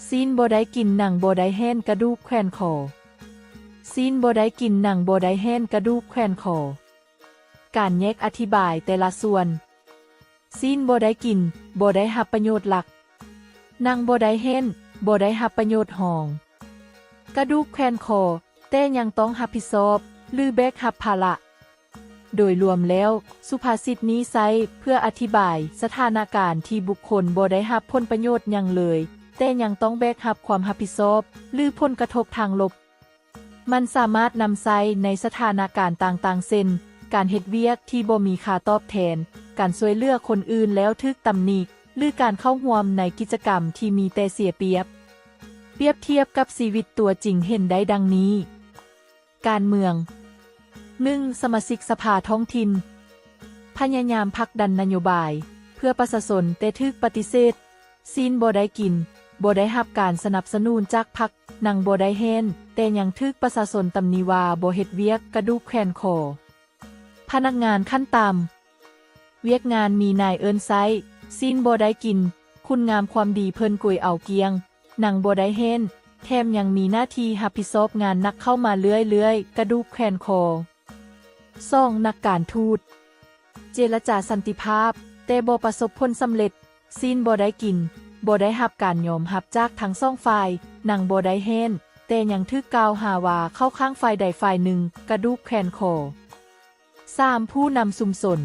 ຊີ້ນບໍ່ໄດ້ກິນ ໜັງບໍ່ໄດ້ແຫ້ນ ກະດູກແຂວນຄໍ. ຊີ້ນບໍ່ໄດ້ກິນ ໜັງບໍ່ໄດ້ແຫ້ນ ກະດູກແຂວນຄໍ. ການແຍກອະທິບາຍແຕ່ລະສ່ວນ. ຊີ້ນບໍ່ໄດ້ກິນ ບໍ່ໄດ້ຮັບປະໂຫຍດຫຼັກ. ໜັງບໍ່ໄດ້ແຫ້ນ ບໍ່ໄດ້ຮັບປະໂຫຍດຮອງ. ກະດູກແຂວນຄໍ ແຕ່ຍັງຕ້ອງຮັບຜິດຊອບ ຫຼື ແບກຮັບພາລະ. ໂດຍລວມແລ້ວ, ສຸພາສິດນີ້ໃຊ້ເພື່ອອະທິບາຍສະຖານະການທີ່ບຸກຄົນບໍ່ໄດ້ຮັບຜົນປະໂຫຍດຫຍັງເລີຍ, ແຕ່ຍັງຕ້ອງແບກຮັບຄວາມຮັບຜິດຊອບ ຫຼື ຜົນກະທົບທາງລົບ. ມັນສາມາດນຳໃຊ້ໃນສະຖານະການຕ່າງໆ ເຊັ່ນ ການເຮັດວຽກທີ່ບໍ່ມີຄ່າຕອບແທນ, ການຊ່ວຍເຫຼືອຄົນອື່ນແລ້ວຖືກຕຳໜິ, ຫຼື ການເຂົ້າຮ່ວມໃນກິດຈະກຳທີ່ມີແຕ່ເສຍປຽບ. ປຽບທຽບກັບຊີວິດຕົວຈິງເຫັນໄດ້ດັ່ງນີ້. ການເມືອງ. ໜຶ່ງ ສະມາຊິກສະພາທ້ອງຖິ່ນ ພະຍາຍາມຜັກດັນນະໂຍບາຍເພື່ອປະຊາຊົນ ແຕ່ຖືກປະຕິເສດ. ຊີ້ນບໍ່ໄດ້ກິນ, ບໍ່ໄດ້ຮັບການສະໜັບສະໜູນຈາກພັກ, ໜັງບໍ່ໄດ້ແຫ້ນ, ແຕ່ຍັງຖືກປະຊາຊົນຕຳໜິວ່າບໍ່ເຮັດວຽກ, ກະດູກແຂວນຄໍ. ພະນັກງານຂັ້ນຕ່ຳ. ວຽກງານມີນາຍເອີ້ນໃຊ້, ຊີ້ນບໍ່ໄດ້ກິນ, ຄຸນງາມຄວາມດີເພິ່ນໂກຍເອົາກ້ຽງ, ໜັງບໍ່ໄດ້ແຫ້ນ, ແຖມຍັງມີໜ້າທີ່ຮັບຜິດຊອບງານໜັກເຂົ້າມາເລື້ອຍໆ, ກະດູກແຂວນຄໍ. ສອງ ນັກການທູດ. ເຈລະຈາສັນຕິພາບ ແຕ່ບໍ່ປະສົບຜົນສຳເລັດ, ຊີ້ນບໍ່ໄດ້ກິນ, ບໍ່ໄດ້ຮັບການຍອມຮັບຈາກທັງສອງຝ່າຍ, ໜັງບໍ່ໄດ້ແຫ້ນ, ແຕ່ຍັງຖືກກ່າວຫາວ່າເຂົ້າຂ້າງຝ່າຍໃດຝ່າຍໜຶ່ງ, ກະດູກແຂວນຄໍ. ສາມ ຜູ້ນຳຊຸມຊົນ.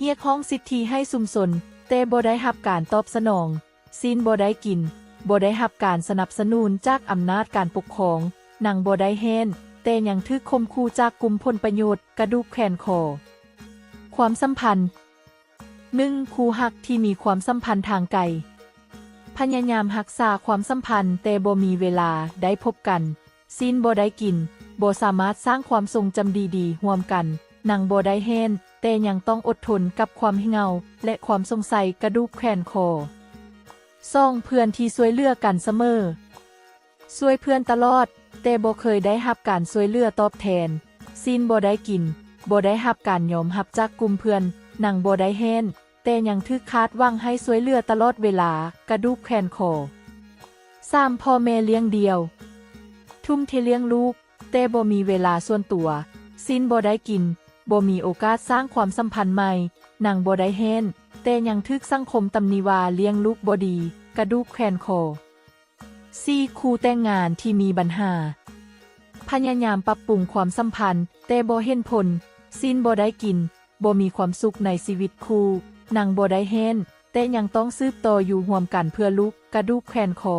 ຮຽກຮ້ອງສິດທິໃຫ້ຊຸມຊົນ, ແຕ່ບໍ່ໄດ້ຮັບການຕອບສະໜອງ, ຊີ້ນບໍ່ໄດ້ກິນ, ບໍ່ໄດ້ຮັບການສະໜັບສະໜູນຈາກອຳນາດການປົກຄອງ, ໜັງບໍ່ໄດ້ແຫ້ນ, ແຕ່ຍັງຖືກຂົ່ມຂູ່ຈາກກຸ່ມຜົນປະໂຫຍດ, ກະດູກແຂວນຄໍ. ຄວາມສຳພັນ. ໜຶ່ງ ຄູ່ຮັກທີ່ມີຄວາມສຳພັນທາງໄກ. ພະຍາຍາມຮັກສາຄວາມສຳພັນ ແຕ່ບໍ່ມີເວລາໄດ້ພົບກັນ, ຊີ້ນບໍ່ໄດ້ກິນ, ບໍ່ສາມາດສ້າງຄວາມຊົງຈຳດີໆຮ່ວມກັນ, ໜັງບໍ່ໄດ້ແຫ້ນ, ແຕ່ຍັງຕ້ອງອົດທົນກັບຄວາມເຫງົາ ແລະ ຄວາມສົງໄສ, ກະດູກແຂວນຄໍ. ສອງ ເພື່ອນທີ່ຊ່ວຍເຫຼືອກັນສະເໝີ. ຊ່ວຍເພື່ອນຕະຫຼອດ, ແຕ່ບໍ່ເຄີຍໄດ້ຮັບການຊ່ວຍເຫຼືອຕອບແທນ, ຊີ້ນບໍ່ໄດ້ກິນ, ບໍ່ໄດ້ຮັບການຍອມຮັບຈາກກຸ່ມເພື່ອນ, ໜັງບໍ່ໄດ້ແຫ້ນ, ແຕ່ຍັງຖືກຄາດຫວັງໃຫ້ຊ່ວຍເຫຼືອຕະຫຼອດເວລາ, ກະດູກແຂວນຄໍ. ສາມ ພໍ່ແມ່ລ້ຽງດ່ຽວ. ທຸ່ມເທລ້ຽງລູກ, ແຕ່ບໍ່ມີເວລາສ່ວນຕົວ, ຊີ້ນບໍ່ໄດ້ກິນ, ບໍ່ມີໂອກາດສ້າງຄວາມສຳພັນໃໝ່, ໜັງບໍ່ໄດ້ແຫ້ນ, ແຕ່ຍັງຖືກສັງຄົມຕຳໜິວ່າລ້ຽງລູກບໍ່ດີ, ກະດູກແຂວນຄໍ. ສີ່ ຄູ່ແຕ່ງງານທີ່ມີບັນຫາ. ພະຍາຍາມປັບປຸງຄວາມສຳພັນ, ແຕ່ບໍ່ເຫັນຜົນ, ຊີ້ນບໍ່ໄດ້ກິນ, ບໍ່ມີຄວາມສຸກໃນຊີວິດຄູ່, ໜັງບໍ່ໄດ້ແຫ້ນ, ແຕ່ຍັງຕ້ອງສືບຕໍ່ຢູ່ຮ່ວມກັນເພື່ອລູກ, ກະດູກແຂວນຄໍ.